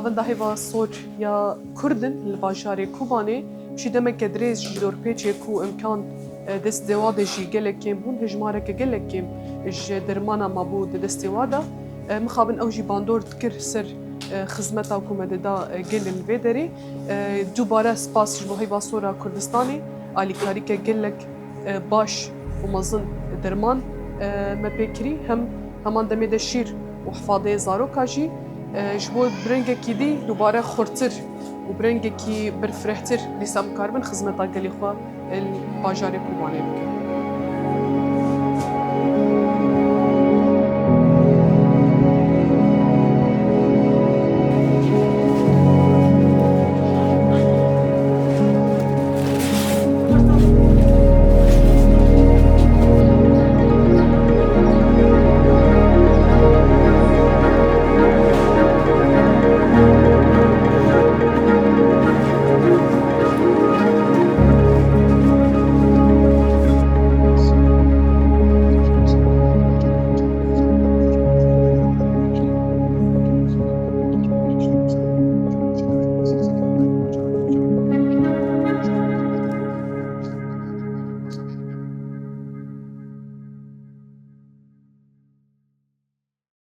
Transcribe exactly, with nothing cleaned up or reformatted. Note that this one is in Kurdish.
Wenda Hêva Sor ya Kurd in li bajarê Kobanê, piştî demeke dirêj ji dorpêçê ku imkan, e, destê wa de jî gelek kêm bûn, hejmareke gelek kêm ji dermana mabû di destê wa de. E, mixabin ew jî bandor dikir ser, e, xizmeta ku me dida, e, gelên vê derê. E, dubare spas ji bo Hêva Sor a Kurdistanê, alîkarîke gelek, e, baş û mezin derman, e, me pê kirî. Hem heman demê de şîr û hifadeyê zaroka jî, e, ji bo bi rengekî dî dubare xurtir û bi rengekî berfirehtir dîsa em karibin xizmeta gelê xwe li bajarê Kobanê bikin.